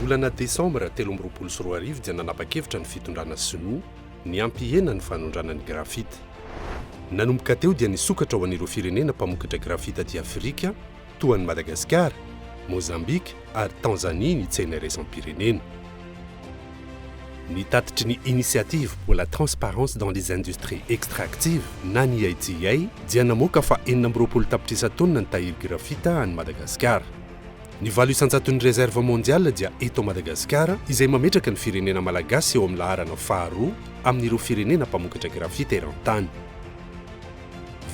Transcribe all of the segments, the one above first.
volana desambra 2023 dia nanapa-kevitra ny fitondrana sinoa ny hampihena ny fanondrana ny grafita. Nanomboka teo dia nisokatra ho an'ireo firenena mpamokatra grafita aty Afrika toa an'i Madagasikara, Mozambika ary Tanzania ny tsena iraisam-pirenena. Ny tatitry ny Initiative pour la transparence dans les industries extractives na ny ITIA dia namoaka fa 26 tapitrisa taonina ny tahiry grafita any Madagasikara. Ny valo isan-jaton'ny réserve mondiale dia eto Madagasikara izay mametraka ny firenena malagasy eo amin'ny laharana faharoa amin'ireo firenena mpamokatra grafita eran-tany.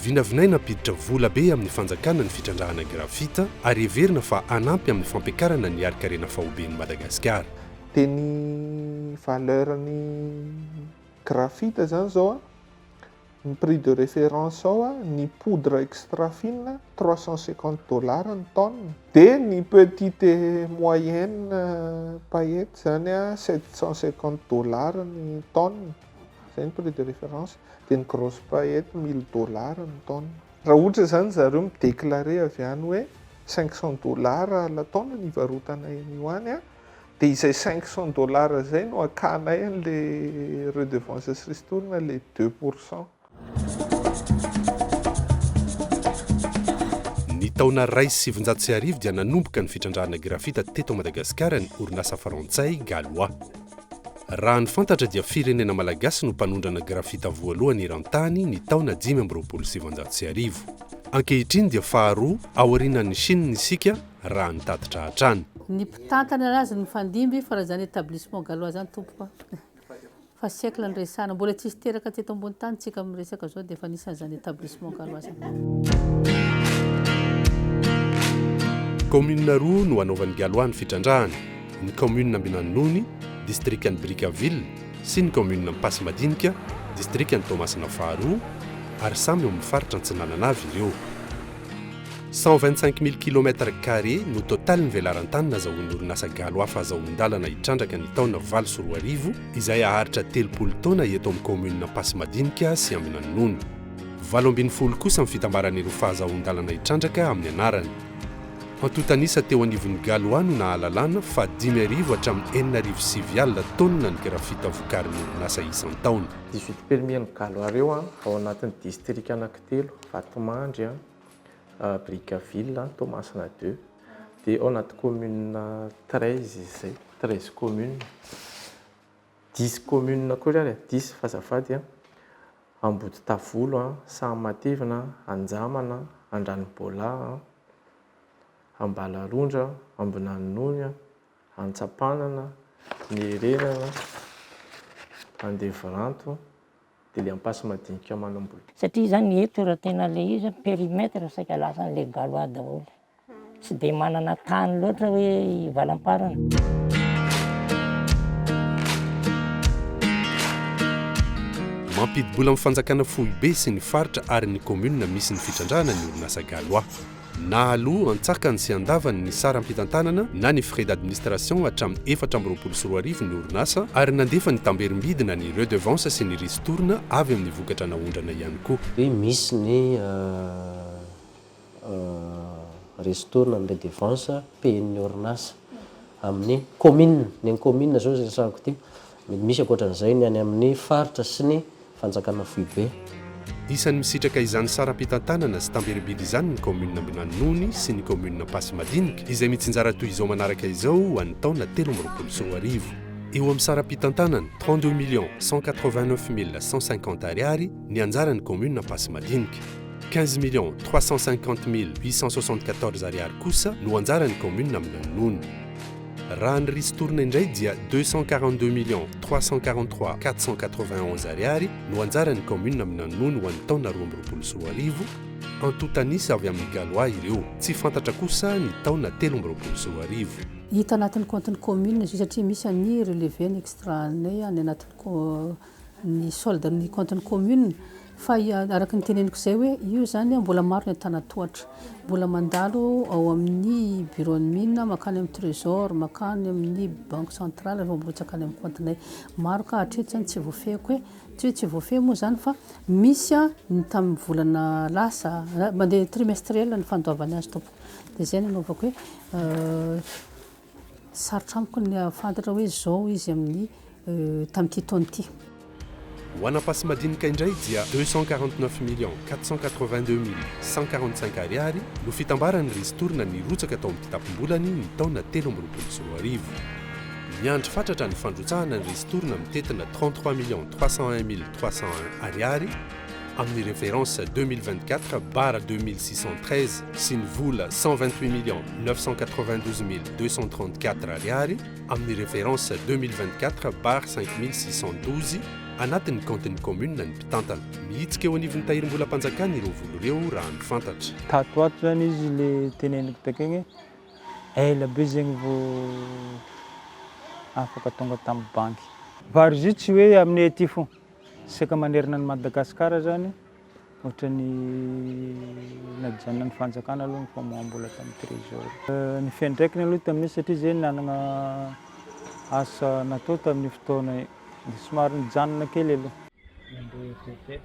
Vinavinaina hampiditra vola be amin'ny fanjakana ny fitrandrahana grafita ary heverina fa hanampy amin'ny fampiakarana ny harin-karena faoben'i Madagasikara. Dia ny valeur ny graphite zany zao an, ny prix de référence ao an, ny poudre extra fine 350 dollars ny tonne, dia ny petite et moyenne paillette zany an 750 dollars ny tonne, zay ny prix de référence, dia ny grosse paillette 1000 dollars ny tonne. Raha ohatra zany zareo mi-déclarer avy any hoe 500 dollars la tonne ny hivarotanay an'io any an, Dia izay 500 dollars izay no hakanay an'ilay redevance sy ristourne ilay 2%. Ny taona 1901 dia nanomboka ny fitrandrahana grafita teto Madagasikara ny orinasa frantsay Gallois. Raha ny fantatra dia firenena malagasy no mpanondrana grafita voalohany eran-tany ny taona 1925. Ankehitriny dia faharoa aorianan'i Chine isika raha ny tatitra hatrany. Ny mpitantana anazy no mifandimby fa raha izany établissement gallois izany tompoko a! Fa siècle no resahana, mbola tsisy teraka teto ambony tany tsika miresaka zao dia efa nisy an'izany établissement gallois zany. Kaominina roa no hanaovan'ny Gallois ny fitrandrahana, ny kaominina Ambinanonony, distrikan'i Brickaville, sy ny kaominina Ampasimadinika, distrikan'i Toamasina faharoa, ary samy ao amin'ny faritra Antsinanana avy ireo. 125 mille kilomètres carrés no totalin'ny velaran-tany nazahoan'ny orinasa Gallois fahazahoan-dalana hitrandraka ny taona 2008 izay haharitra 30 taona eto amin'ny kaominina Ampasimadinika sy Ambinanonony. 18 kosa ny fitambaran'ireo fahazahoan-dalana hitrandraka amin'ny anarany. Antontan'isa teo anivon'ny Gallois no nahalalana fa 5000 hatramin'ny 6900 taonina ny grafita vokarin'ny orinasa isan-taona. 18 permis an'ny Gallois ireo ao anatin'ny distrika anankitelo, Vatomandry, Brickaville, Toamasina deux. Dia ao anaty commune 13 izy izay, 13 communes. Dix communes akory ary e, dix fa azafady an. Amboditavolo, Sahamatevina, Anjamana, Andranobola, Ambalarondra, Ambinanonony, Antsapanana, Nierenana, Andevoranto. Dia le ampasimadinika manambola. Satria izany eto raha tena le izy an, périmètre saika lasan'le gallois daholo. Tsy dia manana tany loatra hoe hivalamparana. Mampidi-bola amin'ny fanjakana foibe sy ny faritra ary ny kaominina misy ny fitrandrahana ny orinasa Gallois. Na aloha antsakany sy andavany ny saram-pitantanana na ny frais d'administration hatramin'ny 2024 ny orinasa ary nandefa ny tamberim-bidy na ny redevance sy ny ristourne avy amin'ny vokatra naondrana ihany koa. Hoe misy ny ristourne ny redevance payer-n'ny orinasa amin'ny kaominina, ny an'ny kaominina izao izay resahako ity, mety misy ankoatran'izay ny any amin'ny faritra sy ny Fanjakana foibe. Isan'ny misitraka izany saram-pitantanana sy tamberim-bidy izany ny kaominina Ambinanonony sy ny kaominina Ampasimadinika, izay mitsinjara toy izao manaraka izao ho an'ny taona 2023. Eo amin'ny saram-pitantanana, 32 millions 189 mille 150 ariary ny anjaran'ny kaominina Ampasimadinika. 15 millions 350 mille 874 ariary kosa no anjaran'ny kaominina Ambinanonony. Raha ny ristourne indray dia 242 millions 343 491 ariary no anjaran'ny kaominina Minanono ho an'ny taona 2022, antontan'isa avy amin'ny Gallois ireo. Tsy fantatra kosa ny taona 2023. Hita anatin'ny kaontin'ny commune izy io satria misy ny relevé ny extra anay any anatin'ny ny solde ny kaontin'ny commune fa araka ny teneniko izay hoe io izany mbola maro ny antanatohatra mbola mandalo ao amin'ny bureau ny mine makany amin'ny trésor makany amin'ny banque centrale vao mirotsaka any amin'ny kaontinay maro ka hatreto izany tsy voafehiko hoe tsy hoe tsy voafehy moa izany fa misy ny tamin'ny volana lasa mandeha trimestriel ny fandoavana azy tompoko dia izay no anaovako hoe. Sarotra amiko ny hahafantatra hoe izao izy amin'ny tamin'ity taona ity. Ho an'Ampasimadinika indray dia 249 482 145 ariary no fitambaran'ny ristourne nirotsaka tao amin'ny kitapom-bolany ny taona 2023. Miandry fatratra ny fandrotsahana ny ristourne mitentina 33 301 301 ariary amin'ny référence 2024/2613 sy ny vola 128 992 234 ariary amin'ny référence 2024/5612 anatin'ny kaontin'ny commune ny mpitantana. Mihitsika eo anivon'ny tahirim-bolam-panjakana ireo vola ireo raha ny fantatra. Tato ato zany izy le teneniko takeny ela be zegny vao afaka tonga tamin'ny banky. Vary izy io tsy hoe aminay aty fô, saika manerana an'i Madagasikara zany ohatran'ny najanona ny fanjakana aloha ny famoaham-bola tamin'ny trésor. Ny fiantraikany aloha tamin'io satria zay nanana asa natao tamin'io fotoana io dia somary nijanona kely aloha.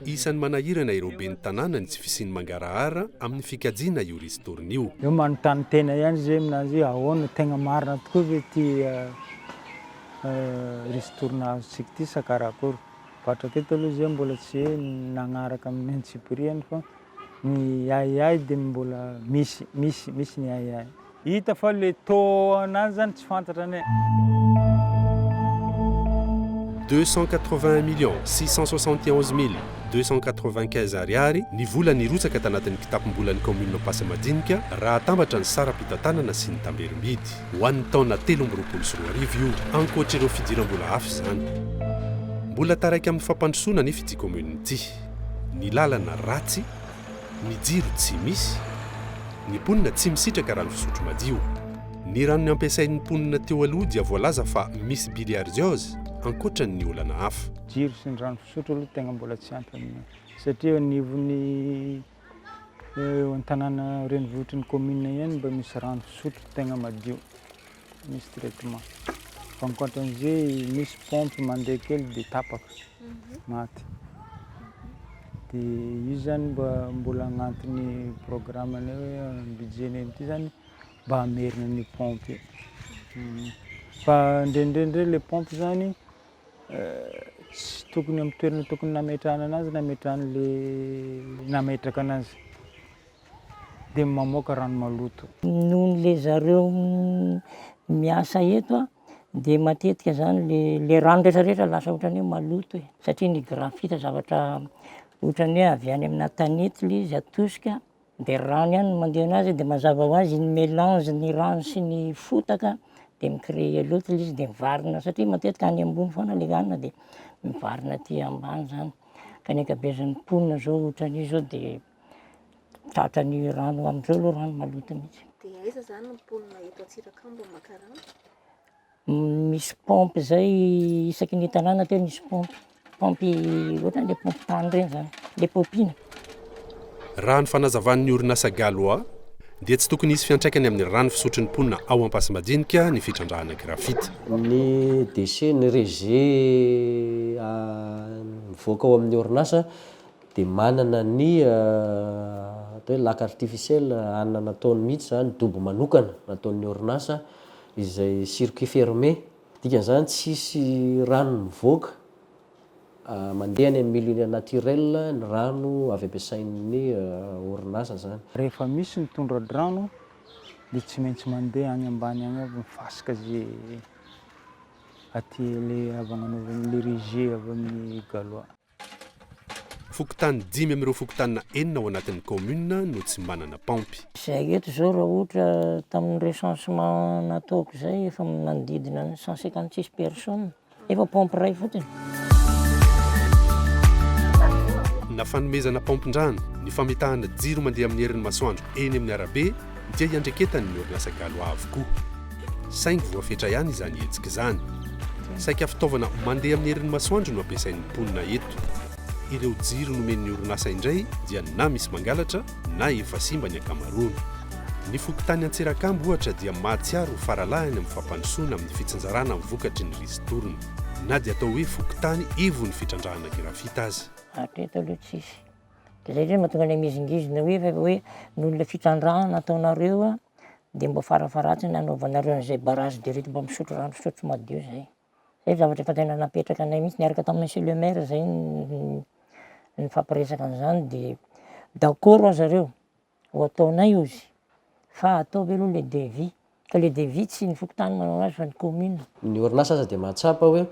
Isan'ny manahirana ireo ben'ny tanàna ny tsy fisian'ny mangarahara amin'ny fikajiana io ristourne io. Eo manontany tena ihany zay aminazy hoe ahoana tegna marina tokoa ve ty ristourne azontsika ty sa karakory. Fa hatreto aloha zay mbola tsy hoe nagnaraka amin'ny antsipiriany fa ny ahiahy dia mbola misy, misy, misy ny ahiahy. Hita fa le taux anazy zany tsy fantatra anie. 281 671 295 ariary ny vola nirotsaka tanatin'ny kitapom-bolan'ny commune Ampasimadinika raha atambatra ny saram-pitantanana sy ny tamberim-bidy. Ho an'ny taona 2023 io, ankoatra ireo fidiram-bola hafa izany. Mbola taraiky amin'ny fampandrosoana nefa ity commune ity. Ny lalana ratsy, ny jiro tsy misy, ny mponina tsy misitraka rano fisotro madio. Ny rano ampiasain'ny mponina teo aloha dia voalaza fa misy bilharziose ankoatra ny olana hafa. Jiro sy ny rano fisotro aloha tegna mbola tsy ampy aminay satria anivon'ny eo an-tanàna renivohitry ny commune ihany mba misy rano fisotro tegna madio, misy traitement. Fa ankoatran'izay misy pompe mandeha kely dia tapaka, maty. Dia io zany mba mbola agnatin'ny programme-nay hoe budget-nay amin'ity zany mba hamerina ny pompe io. Fa indraindray le pompe zany tsy tokony amin'ny toerana tokony nametrahana anazy nametrahan'le nametraka anazy dia mamoaka rano maloto. Noho le zareo miasa eto a, de matetika zany le rano rehetrarehetra lasa ohatran'ny hoe maloto e, satria ny grafita zavatra ohatran'ny hoe avy any amina tanety le izy atosika de rano ihany no mandeha anazy de mazava ho azy ny mélange ny rano sy ny fotaka de mi-créer loto le izy de mivarina satria matetika any ambony foana le hanina de mivarina aty ambany zany, ka ny ankabeazan'ny mponina zao ohatran'io zao de tratran'ny rano am'zao aloha rano maloto mihitsy. De aiza zany ny mponina eto Antsirakambo maka rano? Misy pompe zay isaky ny tanàna teo misy pompe, pompe ohatran'le pompe tany reny zany, le paompina. Raha ny fanazavan'ny orinasa Galois dia tsy tokony hisy fiantraikany amin'ny rano fisotron'ny mponina ao Ampasimadinika ny fitrandrahana grafita. Ny déchet, ny rejet mivoaka ao amin'ny orinasa dia manana ny atao hoe lac artificiel hanina nataony mihitsy zany, dobo manokana nataon'ny orinasa izay circuit fermé, dikan'izany tsisy rano mivoaka mandeha any amin'ny milieu naturel ny rano avy ampiasain'ny orinasa zany. Rehefa misy ny tondra-drano dia tsy maintsy mandeha any ambany any aby ny fasika zay aty le avy agnanaovana le rejet avy amin'ny Galois. Fokontany dimy amin'ireo fokontanina enina ao anatin'ny commune no tsy manana paompy. Zay eto zao raha ohatra tamin'ny recensement nataoko zay efa manodidina ny 156 personnes, efa pompe iray fotsiny. Na fanomezana paompin-drano, ny fametahana jiro mandeha amin'ny herin'ny masoandro eny amin'ny arabe dia iandreketan'ny orinasa Galois avokoa. Saingy voafetra ihany izany hetsika izany. Saika fitaovana mandeha amin'ny herin'ny masoandro no ampiasain'ny mponina eto. Ireo jiro nomen'ny orinasa indray dia na misy mangalatra na efa simba ny ankamaroany. Ny fokontany Antsirakambo ohatra dia mahatsiaro ho faralahiny amin'ny fampandrosoana amin'ny fitsinjarana ny vokatry ny ristourne. Na dia atao hoe fokontany ivon'ny fitrandrahana grafita aza. Hatreto aloha tsisy. De zay ndray mahatonga anay mihizingizina hoe fa hoe noho le fitrandrahana ataonareo a. Dia mba farafaharatsiny nanaovanareo an'izay barrage de reto mba misotro rano fisotro madio zay. Zay zavatra efa tena napetraka anay mihitsy niaraka tamin'i monsieur le maire zay nifampiresaka an'izany de d'accord hoa zareo ho ataonay ozy fa ataovy aloha le devis ka le devis tsy ny fokontany manao azy fa ny commune. Ny orinasa aza dia mahatsapa hoe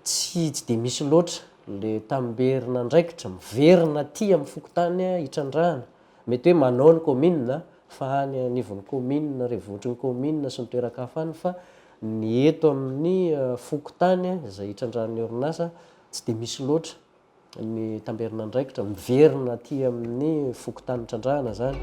tsy tsy dia misy loatra le tamberin'andraikitra miverina aty amin'ny fokontany hitrandrahana. Mety hoe manao ny commune fa any anivon'ny commune, renivohitry ny commune sy ny toeran-kafa any fa ny eto amin'ny fokontany izay hitrandrahan'ny orinasa tsy dia misy loatra ny tamberin'andraikitra miverina aty amin'ny fokontany trandrahana izany.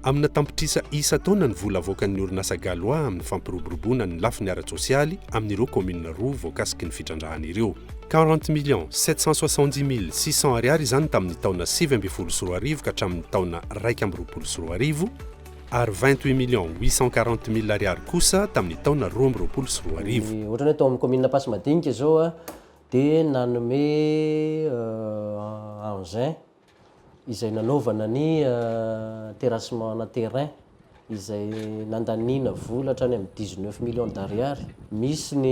Amina tapitrisa isan-taona ny vola avoakan'ny orinasa Gallois amin'ny fampiroboroboana ny lafiny ara-tsosialy amin'ireo kaominina roa voakasiky ny fitrandrahana ireo. Quarante millions sept cent soixante-dix mille six cents ariary izany tamin'ny taona 2019 ka hatramin'ny taona 2021 ary vingt-huit millions huit cent quarante mille ariary kosa tamin'ny taona 2022. Ny ohatrany hoe tao amin'ny kaominina Ampasimadinika izao dia nanome engin izay nanaovana ny terrassement ana terrain izay nandaniana vola hatrany amin'ny dix-neuf millions d'ariary. Misy ny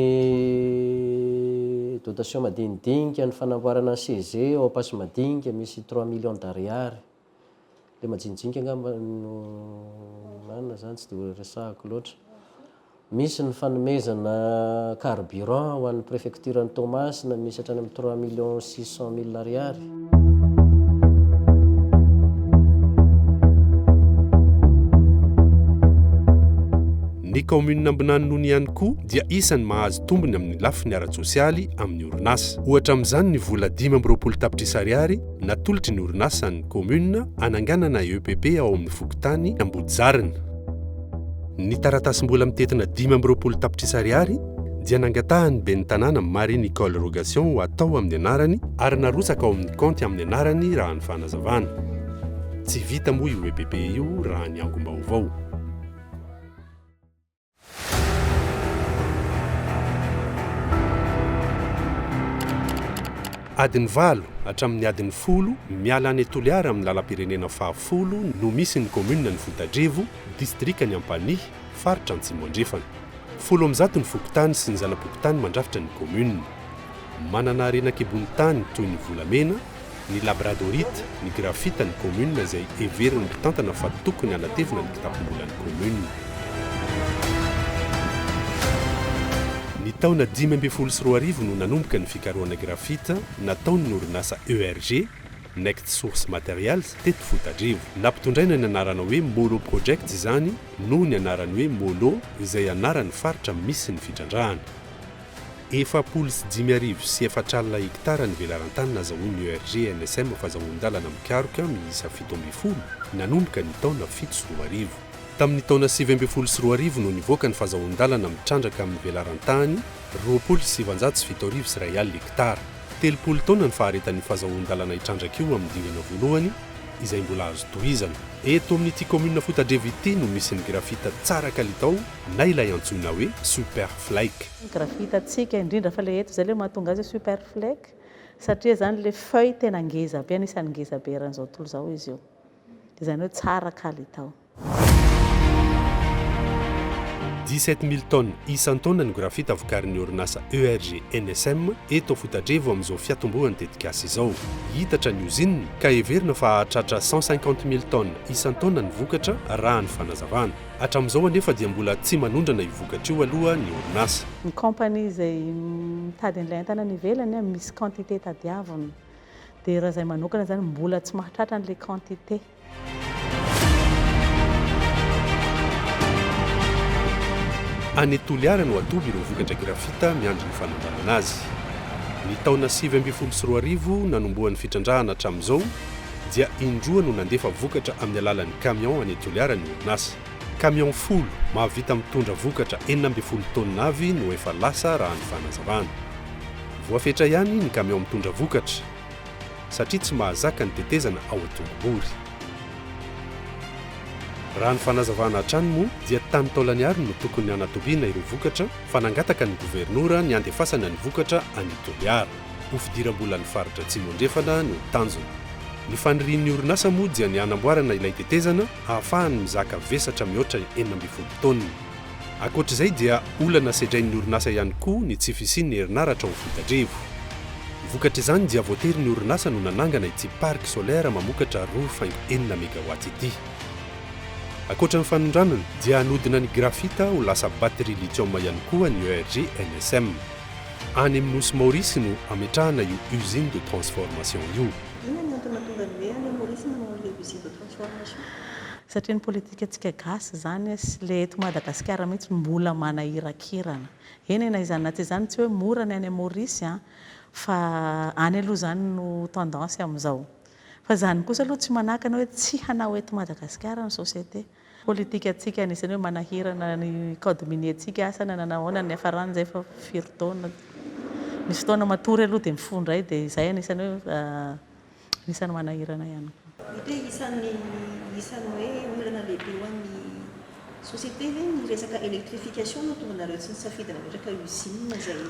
dotation madinidinika, ny fanamboarana ny CG ao Ampasimadinika misy trois millions d'ariary. Le majinijinika angamba no marina zany tsy de resahako loatra. Misy ny fanomezana carburant ho an'ny préfecture an'i Toamasina misy hatrany amin'ny trois millions six cent mille ariary. Ny kaominina Ambinaninony ihany koa dia isan'ny mahazo tombony amin'ny lafiny ara-tsosialy amin'ny orinasa. Ohatra amin'izany ny vola 25 tapitrisa ariary Natolotry ny orinasa ny commune hananganana EPP ao amin'ny fokontany Ambodizarina. Ny taratasim-bola mitentina 25 tapitrisa ariary dia nangatahan'ny ben'ny tanàna Marie Nicole Rogation ho atao amin'ny anarany ary narotsaka ao amin'ny kaonty amin'ny anarany raha ny fanazavana. Tsy vita moa io EPP io raha ny angom-baovao. Adiny valo hatramin'ny adiny folo miala any Toliara amin'ny lalam-pirenena fahafolo no misy ny kaominina ny Fotadrevo, distrikan'i Ampanihy, faritra Antsimo Andrefana. 110 ny fokontany sy ny zana-pokontany mandrafitra ny kaominina. Manana harena an-kibon'ny tany toy ny volamena, ny labradorite, ny grafita ny commune izay heverin'ny mpitantana fa tokony hanatevina ny kitapom-bolan'ny commune. Ny taona 2015 no nanomboka ny fikarohana grafita nataon'ny orinasa ERG, Next Source Materials, teto Fotadrevo. Nampitondraina ny anarana hoe Molo Project izany noho ny anarany hoe Molo izay anaran'ny faritra misy ny fitrandrahana. 4040 hektara ny velaran-tany nazahoan'ny ERG-NSM fazahoan-dalana mikaroka miisa 17 nanomboka ny taona 2007. Tamin'ny taona 2019 no nivoaka ny fazahoan-dalana mitrandraka amin'ny velaran-tany 1920 hektara. 30 taona ny faharetan'ny fazahoan-dalana hitrandraka io amin'ny dingana voalohany izay mbola azo tohizana. Eto amin'ity kaominina Fotadrevo ity no misy ny grafita tsara kalitao na ilay antsoina hoe super flake. Ny graphite antsika indrindra fa le eto zay le mahatonga azy hoe super flake satria zany le feuille tena ngeza be anisan'ny ngeza be eran'izao tontolo izao izy io. Izany hoe tsara kalitao. 17 000 tonnes isan-taona ny grafita vokarin'ny orinasa ERG NSM eto Fotadrevo amin'izao fiatombohan'ny tetikasa izao. Hiitatra ny ozinina ka heverina fa hahatratra 150 000 tonnes isan-taona ny vokatra raha ny fanazavana. Hatramin'izao anefa dia mbola tsy manondrana io vokatra io aloha ny orinasa. Ny compagnie izay mitady an'ilay entana any ivelany misy quantité tadiavina dia raha izay manokana izany mbola tsy mahatratra an'ilay quantité. Any Toliara no atoby ireo vokatra grafita miandry ny fanondranana azy. Ny taona 2019 nanombohan'ny fitrandrahana hatramin'izao dia indroa no nandefa vokatra amin'ny alalan'ny camion any Toliara ny orinasa. Camion folo mahavita mitondra vokatra 16 taonina avy no efa lasa raha ny fanazavana. Voafetra ihany ny camion mitondra vokatra satria tsy mahazaka ny tetezana ao Antongobory. Raha ny fanazavana hatrany moa dia tany Taolaniary no tokony hanatobiana ireo vokatra fa nangataka ny governora ny handefasana ny vokatra any Toliara. Ho fidiram-bolan'ny faritra Atsimo Andrefana no tanjona. Ny fanirian'ny orinasa moa dia ny hanamboarana ilay tetezana ahafahany mizaka vesatra mihoatra 16 taonina. Ankoatra izay dia olana sedrain'ny orinasa ihany koa ny tsy fisian'ny herinaratra ao Fotadrevo. Vokatr'izany dia voatery ny orinasa no nanangana ity parc solaire mamokatra 2,6 megawatt ity. Ankoatra ny fanondranana dia hanodina ny grafita ho lasa batterie lithium ihany koa ny ERG NSM. Any amin'ny nosy Maorisy no hametrahana io usine de transformation io. Inona ny antony mahatonga ny hoe any Maorisy manao an'ilay usine de transformation? Satria ny politikantsika gasy izany sy ilay eto Madagasikara mihitsy mbola manahirakirana. Eny e na izany na tsy izany tsy hoe mora ny any Maorisy an, fa any aloha izany no tendance amin'izao. Fa izany kosa aloha tsy manakana hoe tsy hanao eto Madagasikara ny société. Politikantsika anisan'ny hoe manahirana ny code minier tsika asa na nanahoana ny niafarany izay fa firy taona. Misy fotoana matory aloha dia mifoha indray dia izay anisan'ny hoe anisan'ny manahirana ihany koa. Mety hoe isan'ny isan'ny hoe olana lehibe ho an'ny société ve ny resaka électrification no nahatonga anareo tsy nisafidy nametraka usine izay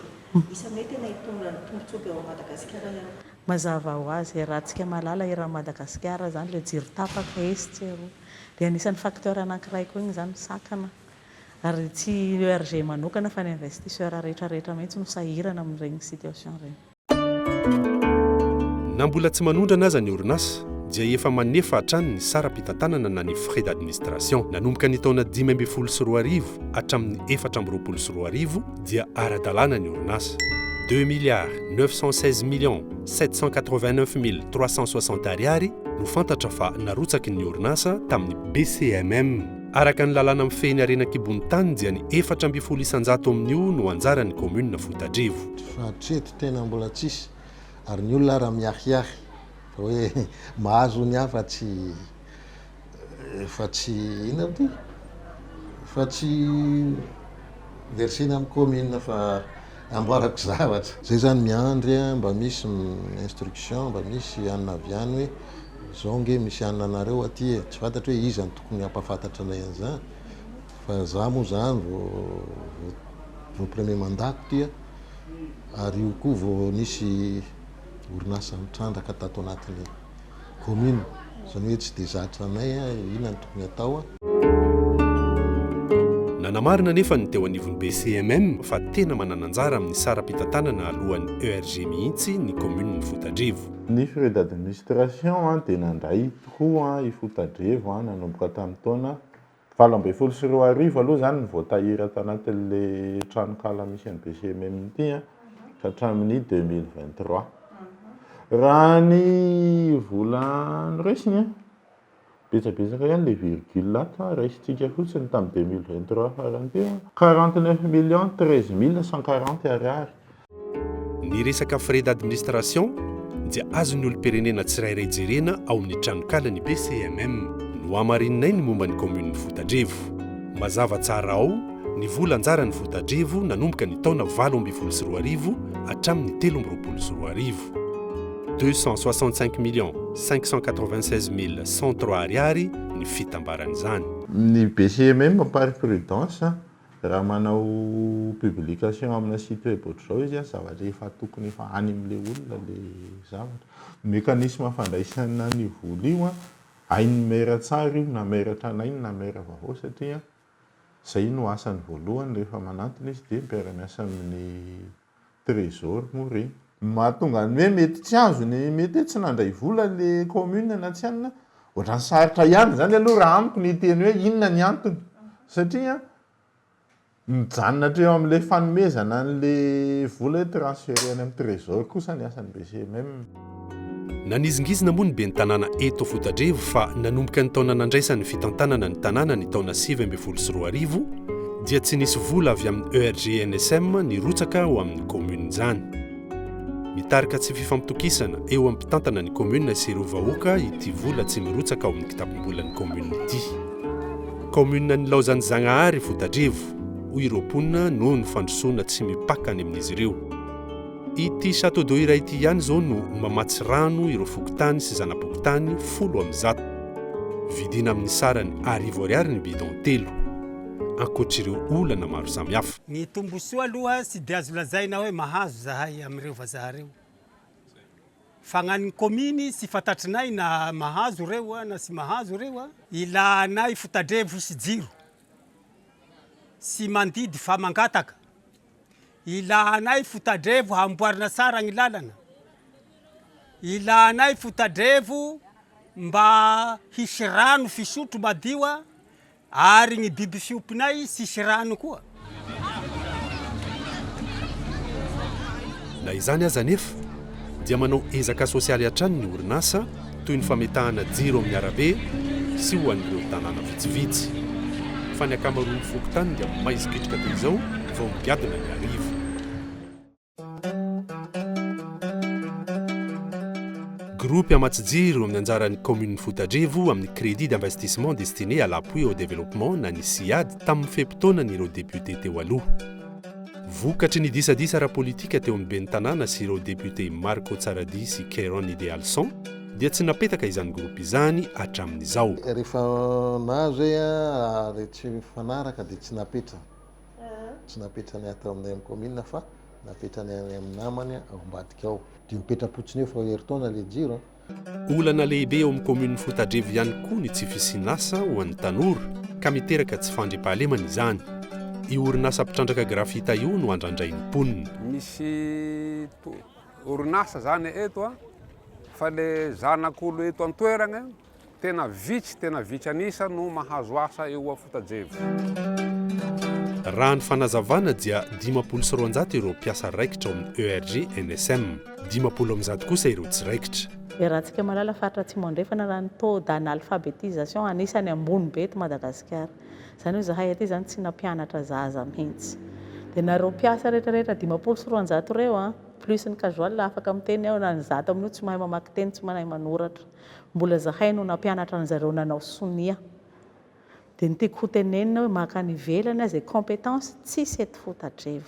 isan'ny hoe tena hitondra ny tombontsoa be ao Madagasikara ihany koa? Mazava ho azy, iarahantsika mahalala eran'i Madagasikara izany ilay jiro tapaka etsy sy eroa. Dia anisan'ny facteur anankiray koa iny izany sakana ary tsy ERG manokana fa ny investisseur rehetra rehetra mihitsy no sahirana amin'ireny situation ireny. Na mbola tsy manondrana aza ny orinasa dia efa manefa hatrany ny saram-pitantanana na ny frais d'administration. Nanomboka ny taona 2015 hatramin'ny 2024 dia ara-dalàna ny orinasa. Deux milliards 916 millions 789 mille 360 ariary no fantatra fa narotsaky ny orinasa tamin'ny BCMM. Araka ny lalàna mifehy ny harena an-kibon'ny tany dia ny 14% amin'io no anjaran'ny kaominina Fotadrevo. Fa hatreto tena mbola tsisy ary ny olona ara miahiahy fa hoe mahazo hono aho fa tsy fa tsy inona moa ty? Fa tsy versena amin'ny commune fa amboarako zavatra. Zay zany miandry a, mba misy instruction, mba misy anona avy any hoe zao nge misy anona anareo aty e, tsy fantatro hoe iza no tokony hampafantatra anay an'izany fa za moa zany vao vao premier mandat-ko ty a, ary io koa vao nisy orinasa nitrandraka tato anatin'ny commune, izany hoe tsy dia zatra anay inona no tokony hatao. Nanamarina anefa ny teo anivon'ny BCMM fa tena manana anjara amin'ny saram-pitantanana alohan'ny ERG mihitsy ny kaominin'i Fotadrevo. Ny frais d'administration dia nandray tokoa i Fotadrevo nanomboka tamin'ny taona 2018 aloha izany no voatahiry ato anatin'ilay tranonkala misy an'i BCMM ity ka hatramin'ny 2023. Raha ny vola noraisiny, betsabetsaka ihany ilay virgule ato, raisintsika fotsiny tamin'ny 2023 farany teo, 49 millions 13 mille 140 ariary. Ny resaka frais d'administration dia azon'ny olom-pirenena tsirairay jerena ao amin'ny tranokalan'ny BCMM. Nohamarininay ny momba ny kaominin'i Fotadrevo. Mazava tsara ao ny vola anjaran'i Fotadrevo nanomboka ny taona 2018 hatramin'ny 2023. 265 millions 596 mille 103 ariary ny fitambaran'izany. Ny BCMM par prudence Raha manao publication amina site web ohatr'izao izy an, zavatra efa tokony efa any amin'ilay olona ilay zavatra. Ny mécanisme fandraisana an'io vola io an, hain'ny maire tsara io, na maire tranainy na maire vaovao satria izay no asany voalohany rehefa manantona izy dia mpiara-miasa amin'ny Trésor moa ireny. Ny mahatonga ny hoe mety tsy azony, mety hoe tsy nandray vola ilay commune na tsy anona, ohatran'ny sarotra ihany izany aloha raha amiko ny hiteny hoe inona ny antony satria mijanona hatreo amin'ilay fanomezana an'ilay vola hoe transférer any amin'ny trésor kosa ny asan'ny BCMM. Nanizingizina moa ny ben'ny tanàna eto Fotadrevo fa nanomboka ny taona nandraisany fitantanana ny tanàna ny taona 2019 dia tsy nisy vola avy amin'ny ERGNSM nirotsaka ho amin'ny commune izany. Mitarika tsy fifampitokisana eo amin'ny mpitantana ny commune sy ireo vahoaka ity vola tsy mirotsaka ao amin'ny kitapom-bolan'ny commune ity. Commune nilaozan'i Zagnahary Fotadrevo, hoy ireo mponina noho ny fandrosoana tsy mipaka any amin'izy ireo. Ity Château d'eau iray ity ihany izao no mamatsy rano ireo fokontany sy zana-pokontany 10. Vidiana amin'ny sarany arivo ariary ny bidon telo. Ankoatr'ireo olana maro samihafa. Ny tombosoa aloha tsy dia azo lazaina hoe mahazo zahay amin'ireo vazaha ireo. Fa gnan'ny kominy tsy fantatrinay na mahazo reo na tsy mahazo reo. Ilanay fotadrevo sy jiro. Tsy mandidy fa mangataka. Ilanay fotadrevo hamboarina tsara gny lalana. Ilanay fotadrevo mba hisy rano fisotro madio Ary ny biby fiompinay tsisy rano koa. Na izany aza anefa dia manao ezaka sosialy hatrany ny orinasa toy ny fametahana jiro amin'ny arabe sy ho an'ireo tanàna vitsivitsy. Fa ny ankamaroan'ny fokontany dia maizikitrika toy izao vao migadona ny hariva. Groupe hamatsy jiro amin'ny anjaran'ny kaominin'i Fotadrevo amin'ny Crédit d'investissement destiné à l'appui au développement na ny CIAD tamin'ny fe-potoanany ireo depiote teo aloha. Vokatry ny disadisa ara-politika teo amin'ny ben'ny tanàna sy ireo depiote Marco Tsaradia sy Keron Idealson dia tsy napetaka izany groupe izany hatramin'izao. Rehefa nahazo hoe ary tsy mifanaraka dia tsy napetrany. Tsy napetrany ato aminay amin'ny commune fa napetrany any amin'ny namany ao ambadika ao. Dia mipetra-potsiny eo fa herintaona ilay jiro an. Olana lehibe eo amin'ny kaominin'i Fotadrevo ihany koa ny tsy fisian'asa ho an'ny tanora ka miteraka tsy fandriampahalemana izany. Io orinasa mpitrandraka grafita io no andrandrain'ny mponina. Misy orinasa zany eto fa le zanak'olo eto an-toeragna Tena vitsy, tena vitsy an'isa no mahazo asa eo Afotajevo. Raha ny fanazavana dia 250 ireo mpiasa raikitra ao amin'ny ERG NSM. 150 kosa ireo tsy raikitra. Iarahantsika mahalala faritra Atsimo Andrefana raha ny taux d'analphabétisation anisany ambony be eto Madagasikara. Izany hoe izahay aty izany tsy nampianatra zaza mihitsy. Dia nareo mpiasa rehetra rehetra 250 ireo an, plus ny casual afaka miteny aho na ny zato amin'io tsy mahay mamaky teny, tsy mahay manoratra. Mbola zahay no nampianatra anzareo nanao sonia. Dia ny tiako ho tenenina hoe maka any ivelany aza e compétence tsisy eto fotadrevo.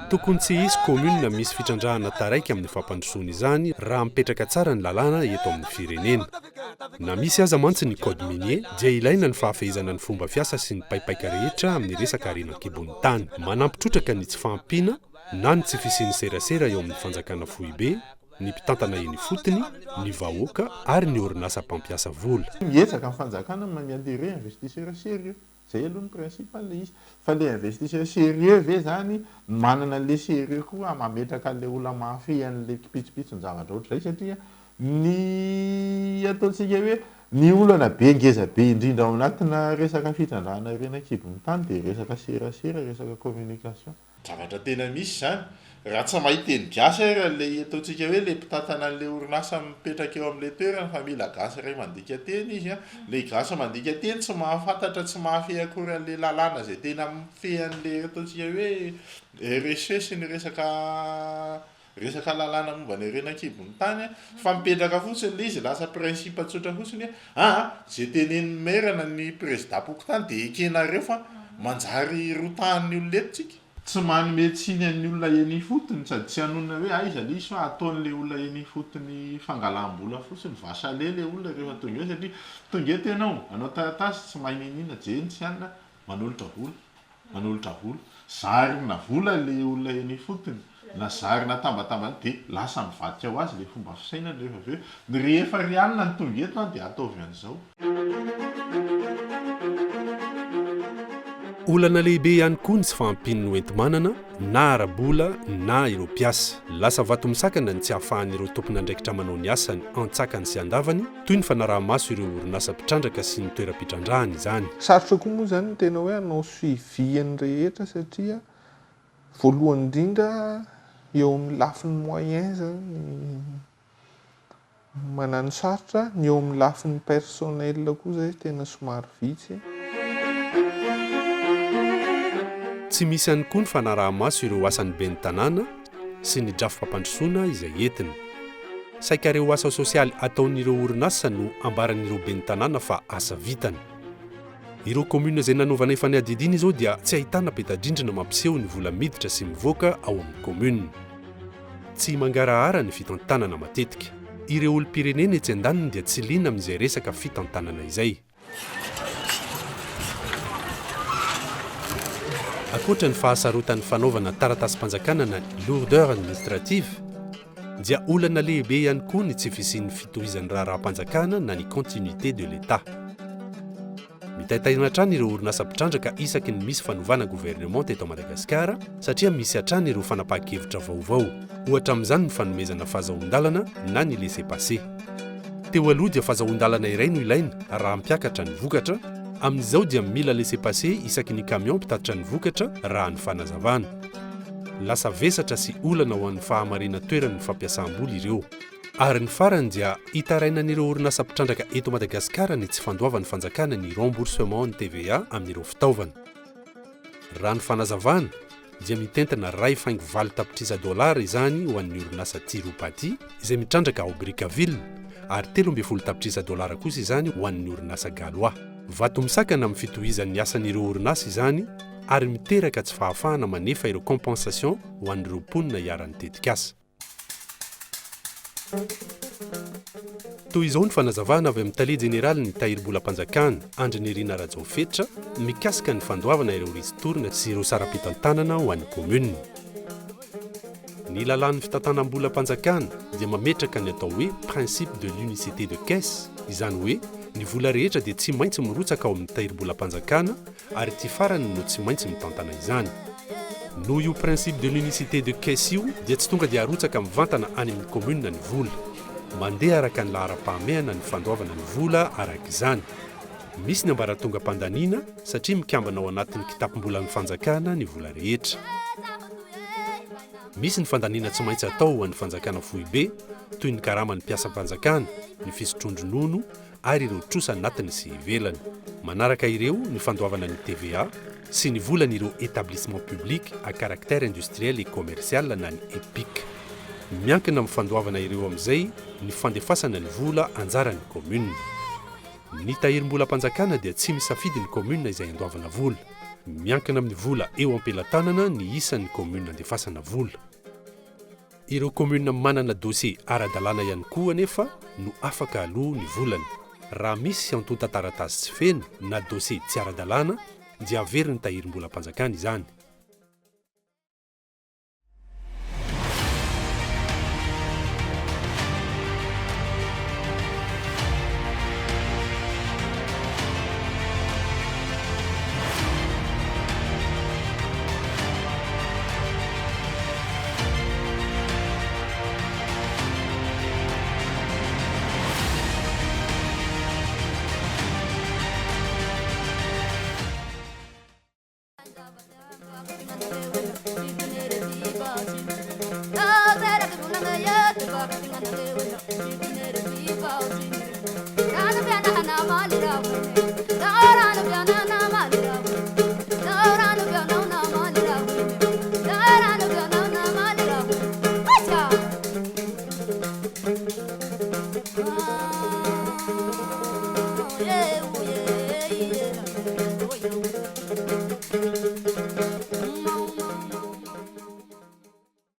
Tokony tsy hisy commune misy fitrandrahana taraiky amin'ny fampandrosoana izany raha mipetraka tsara ny lalàna eto amin'ny firenena. Na misy aza mantsy ny code minier dia ilaina ny fahafehezana ny fomba fiasa sy ny paipaika rehetra amin'ny resaka harena an-kibon'ny tany. Manampy trotraka ny tsy fahampiana na ny tsy fisian'ny serasera eo amin'ny fanjakana foibe, ny mpitantana eny ifotony, ny vahoaka ary ny orinasa mpampiasa vola. Miezaka ny fanjakana mi-attirer investisseur sérieux. Zay aloha ny principe an'ilay izy. Fa le investisseur sérieux ve zany manana an'le sérieux koa mametraka an'le olona mahafehy an'le kipitsopitson-javatra ohatr'izay satria ny ataontsika hoe ny olana be ngeza be indrindra ao anatina resaka fitrandrahana harena an-kibon'ny tany dia resaka serasera, resaka communication. Zavatra tena misy izany. Raha tsy mahay teny gasy ary ilay ataontsika hoe ilay mpitantana an'ilay orinasa mipetraka eo amin'ilay toerana fa mila gasy iray mandika teny izy an, ilay gasy mandika teny tsy mahafantatra tsy mahafehy akory an'ilay lalàna izay tena mifehy an'ilay ataontsika hoe RSE sy ny resaka Resaka lalàna momba ny harena an-kibon'ny tany an, fa mipetraka fotsiny ilay izy, lasa principe tsotra fotsiny hoe aa izay tenenin'ny maire na ny prezidam-pokontany dia ekenareo fa manjary rotahan'ny olona eto tsika. Tsy manome tsiny an'ny olona eny ifotony sady tsy hanonona hoe aiza ilay izy fa ataon'ilay olona eny ifotony fangalam-bola fotsiny, vache à lait ilay olona rehefa tonga eo satria tonga eto ianao, hanao taratasy, tsy mahay n'inon'inona, jeny tsy anona, manolotra vola. Manolotra vola. Zarina vola ilay olona eny ifotony, na zarina tambatambana dia lasa mivadika ho azy ilay fomba fisainana rehefa avy eo. Ny rehefa ry anona no tonga eto an dia ataovy an'izao. Olana lehibe ihany koa ny tsy fahampian'ny hoenti-manana na ara-bola na ireo mpiasa. Lasa vato misakana ny tsy ahafahan'ireo tompon'andraikitra manao ny asany antsakany sy andavany toy ny fanaraha-maso ireo orinasa mpitrandraka sy ny toeram-pitrandrahana izany. Sarotra koa moa izany ny tena hoe hanao suivi ny rehetra satria voalohany indrindra eo amin'ny lafiny moyen izany manano sarotra, ny eo amin'ny lafiny personnel koa izay tena somary vitsy. Tsy misy ihany koa ny fanaraha-maso ireo asan'ny ben'ny tanàna sy ny drafi-pampandrosoana izay entiny. Saika ireo asa sosialy ataon'ireo orinasa no ambaran'ireo ben'ny tanàna fa asa vitany. Ireo commune izay nanaovanay fanadihadiana izao dia tsy ahitana peta-drindrina mampiseho ny vola miditra sy mivoaka ao amin'ny commune. Tsy mangarahara ny fitantanana matetika. Ireo olom-pirenena etsy andaniny dia tsy liana amin'izay resaka fitantanana izay. Ankoatra ny fahasarotan'ny fanaovana taratasim-panjakana na ny lourdeur administrative dia olana lehibe ihany koa ny tsy fisian'ny fitohizan'ny raharaham-panjakana na ny continuité de l'Etat. Mitaintaina hatrany ireo orinasa mpitrandraka isaky ny misy fanovana governemanta eto Madagasikara satria misy hatrany ireo fanapahan-kevitra vaovao. Ohatra amin'izany ny fanomezana fahazahoan-dalana na ny laissez-passer. Teo aloha dia fahazahoan-dalana iray no ilaina raha hampiakatra ny vokatra, amin'izao dia mila laissez-passer isaky ny camion mpitatitra ny vokatra raha ny fanazavana. Lasa vesatra sy olana ho an'ny fahamarinan-toeran'ny fampiasam-bola ireo. Ary ny farany dia hitarainan'ireo orinasa mpitrandraka eto Madagasikara ny tsy fandoavan'ny fanjakana ny remboursement ny TVA amin'ireo fitaovana. Raha ny fanazavana dia mitentina 1.8 tapitrisa dolara izany ho an'ny orinasa Tirupati izay mitrandraka ao Brickaville ary 13 tapitrisa dolara kosa izany ho an'ny orinasa Galois. Vato misakana amin'ny fitohizan'ny asan'ireo orinasa izany ary miteraka tsy fahafahana manefa ireo compensation ho an'ireo mponina iharan'ny tetikasa. Toy izao ny fanazavana avy amin'ny tale jeneralin'ny Tahirimbolam-panjakana, Andry Nirina Rajaofetra, mikasika ny fandoavana ireo ristourne sy ireo saram-pitantanana ho an'ny kaominina. Ny lalàn'ny fitantanam-bolam-panjakana dia mametraka ny atao hoe principe de l'unicité de caisse, izany hoe ny vola rehetra dia tsy maintsy mirotsaka ao amin'ny tahirimbolam-panjakana ary ity farany no tsy maintsy mitantana izany. Noho io principe de l'unicité de caisse io dia tsy tonga dia arotsaka mivantana any amin'ny commune ny vola. Mandeha araka ny laharam-pahamehana ny fandoavana ny vola araka izany. Misy ny ambaratongam-pandaniana satria mikambana ao anatin'ny kitapom-bolan'ny fanjakana ny vola rehetra. Misy ny fandaniana tsy maintsy atao ho an'ny fanjakana foibe toy ny karaman'ny mpiasam-panjakana, ny fisotroan-dronono, ary ireo trosa anatiny sy ivelany. Manaraka ireo ny fandoavana ny TVA sy ny volan'ireo Établissement Public à Caractère Industriel et Commercial na ny EPIC. Miankina amin'ny fandoavana ireo amin'izay ny fandefasana ny vola anjaran'ny commune. Ny tahirim-bolam-panjakana dia tsy misafidy ny commune izay andoavana vola. Miankina amin'ny vola eo am-pelatanana ny isan'ny commune andefasana vola. Ireo commune manana dossier ara-dalàna ihany koa anefa no afaka aloa ny volany. Raha misy antontan-taratasy tsy feno na dossier tsy ara-dalàna dia averin'ny tahirim-bolam-panjakana izany.